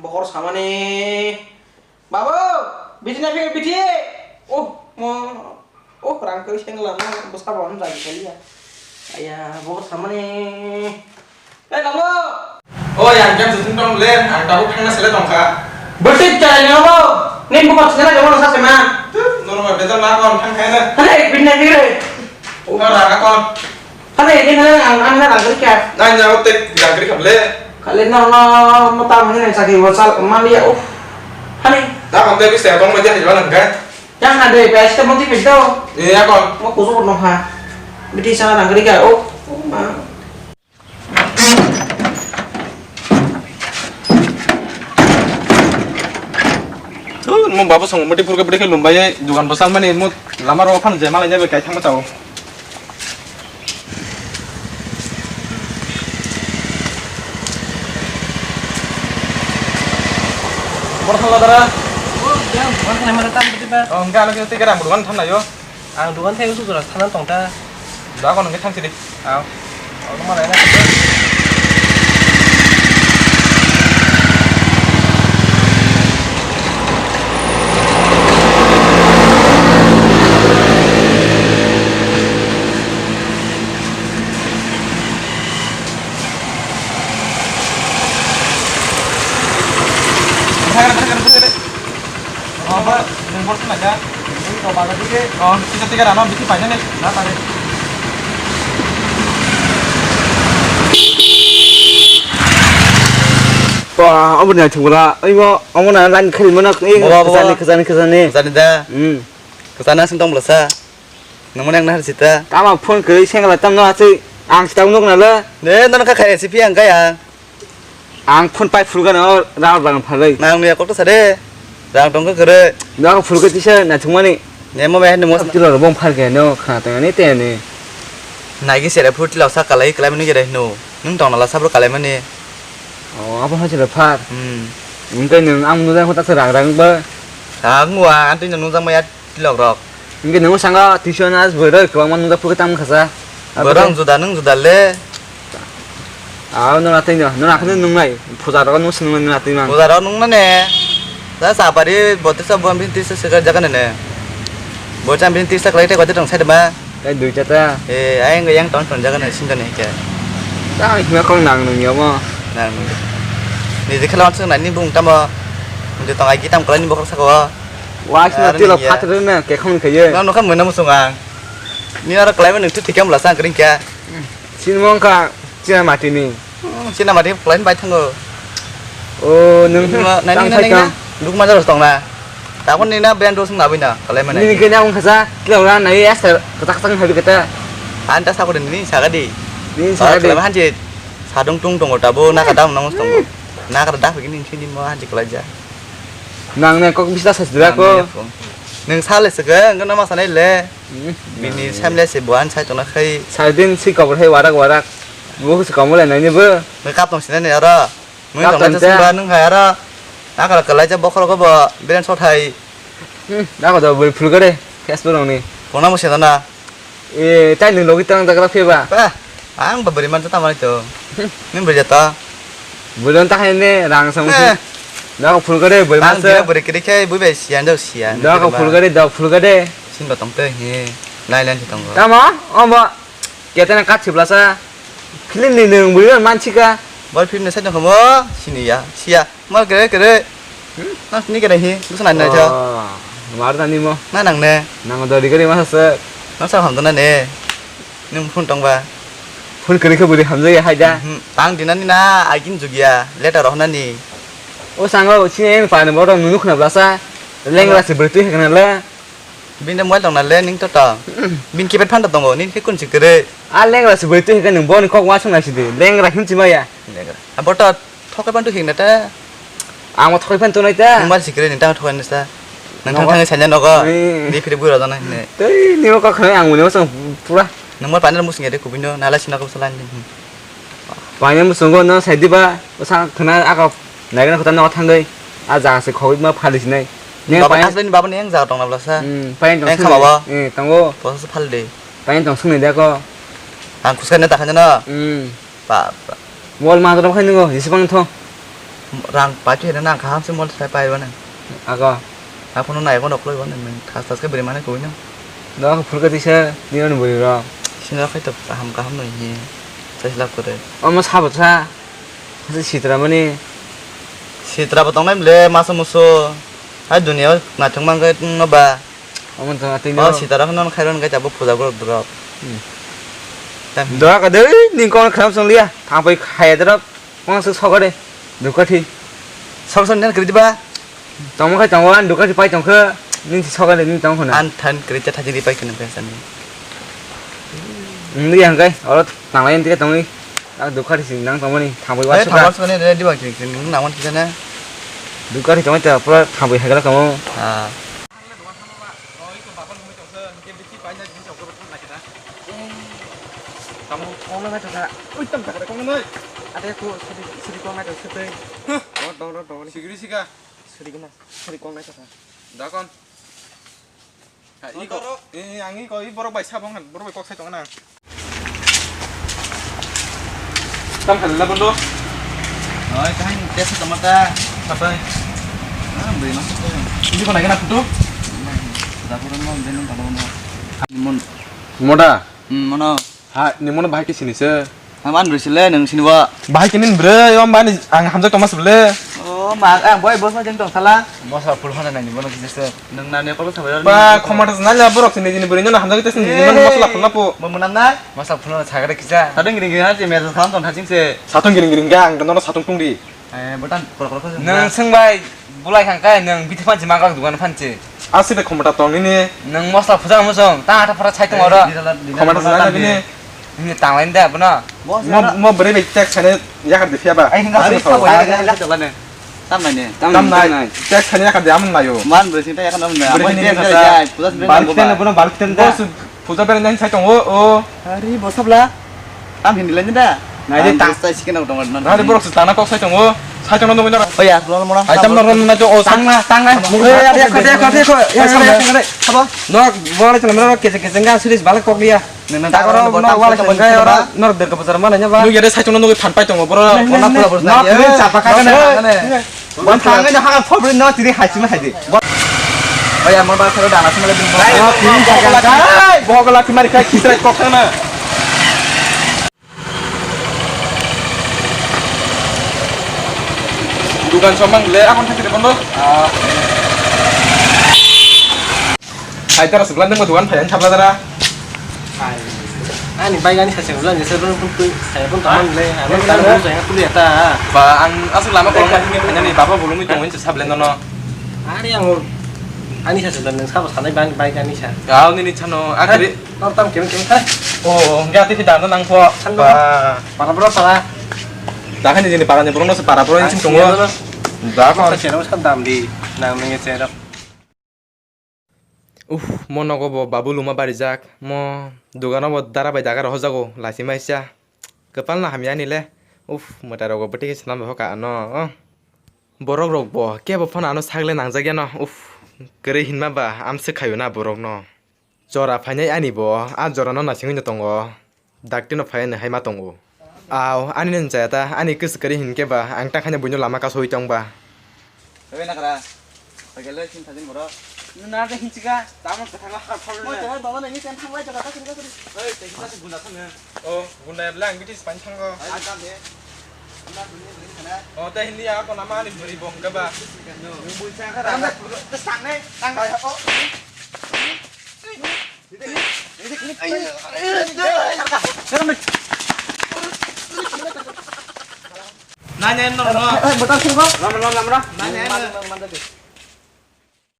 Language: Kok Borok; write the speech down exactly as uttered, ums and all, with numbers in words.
Bohor samani. Babu, biti na phai biti. Oh, mo. Oh, rang koi sengla mo. Bwsa bo no jagi kaliya. Aya, bohor samani. Eh, babu. Oh, yang jam sesung tong le, ang tabuk thangna sele tongkha. Bwtwi chai ni obo. Ni buka sele jomo sa sema. Tu, nono ma bezal ma kon thang khai na. Hei, bitna dire. Oh, raga kon. Hade, ini na, ang, ang na rang kha. Na, nya, o tek rang kha le. Kale na, na, mo tam ni sakhi, wo sal, man ya, uff. Hade. Na, kon te bi se tong ma ja, jalan kai. Yang na de, guys, te mo ti pis do. Iya, kon. Mo kusu no ha. Biti sana rang kha, oh, oh, ma. Thun, mo babu song, mati purka bidi khe lumbai, dukan bwsal mani, mo lama ro phan je, malai nebe kai thangma chao. Bor thangla dara. Oh, ya, bor thangla mara tam bidi ba. Oh, enggak lagi tiga ram buruan thangla yo. Ang dukan thai usu jora sana tong ta. Da kon nge thang sidi. Aw. Aw, mana na. Thang, thang, thang, thang. Oh, ba, nung bor thang ja. Nung to ba di. Oh, kita tiga rano bikin paja nih. Na tadi. Wah, omo ni thung bala. Oi mo, omo na lan khali mana. Eh, Bo, bo, bo. Khajani, khajani, khajani. Khajani da. Hmm. Khajana sing tong bala sa. Nang mana yang nahar sita. Tama phone kiri sengla tam no asai. Ang sita nuk nala. Ne, nang ka khai si pi ang kaya. Ang phone pai phuru gana o rang rang phalai. Nang ni kok to sare. Rang tong kere. Nang phuru ke tisa na thungmani. Ne mo me ne mo. Tilo bom phal ke no khana tong ni te ni. Nagi sere phuru tilo sa kalai kalai mani gere no. Nung tong nala sabro kalai mani. Oh, apa hasil phar? Hmm. Mungkin nung ang nujang kota serang rang ba. Ang wa antu nung nujang maya tilok rok. Hingke nung sanga tuition as borok kwbangma nung jak phuru tang khasa. Borok juda nung juda le. Ah, nung atwi no, nung akhne nung nai. Puja rok nung sinung nai atwi mang. Puja rok nung nane. Da sapari botir sa buam bin tirsa sekar jaga nane. Bo cham bin tirsa klai te kote tong sai de ma. Tai dui chata. Eh, ayang yang ton ton jaga nane sing kane ke. Ta hima kong nang nung yomo. Nang nung. Ni je khala wan sung nani bung tamo. Nung je tong ai gitam klai ni bokhok sako. Wa sina tilo phatar na kekhong khaye. Nang nokha mena musung ang. Ni aro klai mani thik khe mla sang kring kya. Sin mong kha china mati ni. Hmm, china mati klai bai thango. O nung nang tang ni thai nang tang. Duk ma jaros tong na. Tabon ni na ben dos na bina klai mani. Ni kenya ong khasa tilo ra nai asa kata kata habi kata. Anta sa ko ni sa ga di. Ni sa ga di. Klai hanji sadung tung tongo tabo na kadam nang tongo. Na kada dak ni sini mo hanji klai ja. Nang ne kok bisa sa sida ko. Nang sale se ga ngana ma sanai le. Hmm. Bini samle se buan sai tongna khai. Sai din si kobor hai warak warak. Bo se komole nai ni bo. Nge kap tong sina ne aro. Mui tong na sung ba nung hai aro. Akal kalai ja bokhorok bo biren sot hai. Hmm. Nako do bui phulgare. Facebook rong ni. Kona mo sina na. Eh, tai nwng logi tang jagra pheba? Ba, ang ba bwrwi mansa tamani to. Nini bwrwi jato? Bwrwi ta hai ne rang sam. Eh. Dako phulgade bwrwi mansa. Bwrwi kiri khe bwrwi bai siya ndo siya. Dako phulgade, dako phulgade. Sin ba tong te he. Lai lai si tongo. Tamo? Omo. Ketena kat siblasa. Film ni nwng bwrwi mansi ka. Bol film ni sai tong mo. Sini ya. Siya. Ma kere kere. Hmm? Na sini kere hi, busa nai nai cha. Oh, mar tani mo. Na nang ne. Nang do di kere masa se. Na sa ham do na ne. Nung phone tong ba. Phone kere khe buri hamjai hai da. Mhm. Tang dinani na agin jugya. Letter roh nani. O sango sini en pa ne bodo nunu khna blasa. Lengra se bertu he kana le. Bini mobile tong na le ning to tong. Bini keypad phan to tongo, nini khe kun si kwrwi. A lengra se bwrwi twi hwnkhe nwng boni kok uansuk nai sidi. Lengra himchi maya. Lengra. A bo to thokai phan twi hwnkhe ta. Ang bo thokai phan tonai ta. Nwng mari si kwrwi nini tang thokai nai sa. Nang thang thangwi sanya nogo. Ni phiri bwrwi rojak nai hwnwi. Tei nini kok khwnai ang muni bosong pura. Nwng mari panel musung ya de kubui no nala sina kok salai ni. Paina musungo no sai diba, bwsa khwna aka naigana kota no thangwi, a jaga se khogwi ma phali sinai. Ne baba paina asbeni baba ne yang jaga tongna blasa. Hmm, paina tong yang sini. Khama ba? Eh, tongo. Posa se phali de. Paina tong sini de ko. Ang khuskai ne takhanya no. Hmm. Ba, ba. Mol ma jora khai nungo, jisibang tho. Rang paitwi rwna ang kaham se mol sai pai rwna. Ago. Aphano nai bono khulai bono nang thas thas khe bwrwi mani kubui no. Doga phulka tisa nini bwrwi rok. Sino khai to kaham kaham no hi. Sai lab kore. Omo sabo sa. Sitra mani. Sitra bo tongnai mle masa muso. Hai dunia naithok mang khe no ba. Omo to atwi no. O sitara kheno khairok khe abo puja borok borok. Hmm. Tam. Doga ka dei ning kon khram song liya. Thang pai khaya dorok. Kong se sokare. Dukathi. Sok san nen kri diba. Tongmo khai tongo an dukathi pai tongkhe. Ning se sokare ning tong khona. An than kri cha thaji di pai kheno khe sani. Ning yang kai oro tanglai ente tongwi. A dukathi sing nang tongmani thang pai wa. Hai suka. Thang wa suka ne re diba kri kri nang wan kisa na. Dukathi tongwi ta pura thang pai hagala tongo. Ah. Tamo kong nai tongkha. Ui, tam takare kong nai. Ate ko suri, suri kong nai tong sete. Huh? Dong, dong, dong, dong. Sigiri siga. Suri gana, suri kong nai tongkha. Dakon. Ha, iko. Toro. Eh, ang iko, i borok bai sabong han, borok bai kok sai tongna. Tam khalila bondo. Oi, kahang tesa tomata. Sabai. Ah, beri masuk tu. Ini kau naikkan aku tu. Dapur mau beri nonton. Mon. Moda. Hmm, mana? Ha, ni mono bahai ke sini se. Aman beri sile nang sini wa. Bahai ke nin bre, yo mani ang hamjak tomas bele. Oh, ma, ang boy boss ma jeng tong sala. Mosa pul hona nani bono kisa se. Nang nani kolo sabai. Ba, khomata nanya borok sini jini beri nyono hamjak tes ni jini mosla pul na pu. Mo menang na? Mosa pul hona sagare kisa. Sadung gini gini ha je mesa salam tong thaching se. Satung gini gini ga ang nono satung tung di. Eh, botan, koro, koro, koro. Nang seng bai, bulai khang kai, nang bithi phanchi, mangkok dukan phanchi. Asi de khomota tong nini. Nang mosla phuja musong, ta ta phara chai tong oro. Khomota sana bini. Nini tang lain de, bono. Mo, mo bere bai tek sane yakar de phiya ba. Ai, hinga. Ari sabo ya, ya, ya, chala ne. Tam nai ne. Tam nai. Tek sane yakar de amun layo. Man bere sinta yakar namun na. Bere sinta yakar de. Puja bere. Balkiten bono balkiten da. Puja bere nang sai tongo, o. Ari, bo sabla. Tam hindi lang da. Nai de, tang. Sai sikin tongo non. Ari, borok se tana kok sai tongo. Sai tongo nungui nara. Oh ya, lo mona. Ai, tam noro nai to, o, tang na, tang na. Mung ya, ya, ya, ya, ya, ya, ya. Sabo. No, wala chana mero kece kece nga suris bala kok dia. Nang, nang, tak oro, no, wala chana nga ora, nor der ko bazar mana nya ba. Nung ya de sai tongo nungui phan pai tongo, bro. Kona pura bro. No, kiri chapa ka na. Bon thang ngai hakan phobri no tiri hai sima hai di. Oi amar ba sero dana sima le bin. Ai, bohok la kimari kai kisrai kok na. Dukan somang le akon thang kiri bondo. Ah. Hai tara sebelah nang dukan phai ang sabla tara. Ani bike ani sachi ulang ni sebelum pun tu saya pun taman le. Ani tara pun saya kuliah ta. Ba ang asuk lama kolong ma sini phanya ni baba bolong mi tongin se sable nono. Ari ang ani sachi ulang nang sabo sanai bang bike ani sa. Gao nini chano akri. Tor tam kim kim hai. Oh, enggak tipi dano nang po. Ba. Para bro para. Dah kan ini para ni bro no se para bro ini sing tunggu. Dah kan. Saya dong kan dam di nang nang saya. Uff, mo nogo bo babu luma barijak, mo dogano bo dara bai daga rohorjago, lachimaisa. Kwpal no hamya ani le. Uff, mwtai rogo bwtwi khe swnam rohorkha ano. Borok rok bo kebo phano ano sak le nangjak yano. Uff, kwrwi hinma ba amswk khaio na borok no. Jora phainai ani bo, a jora no naisingwi no tongo. Dakti no phai ani hai ma tongo. Aw, ani no chaya ta, ani kwswk kwrwi hinkhe ba, ang ta khaina buino lama kasowi tong ba. Oi nakra, pagel oi sin sajin borok. Na ta hinchika, tamo kwthang ha phol. Mo ta baba nang ni ten thang lai jaga ta kiri kiri. Oi, te hinta se gunda thang. O, gunda bla ang bitis pan thango. Ai ta de. Gunda buni buni khana. O, te hindi ya ko nama ni buri bong ka ba. Nung bui sa ka ra. Te sang ne, tang ka o. Nanya no no. Ai, ai, botan sini kok. Lama lama lama. Nanya no.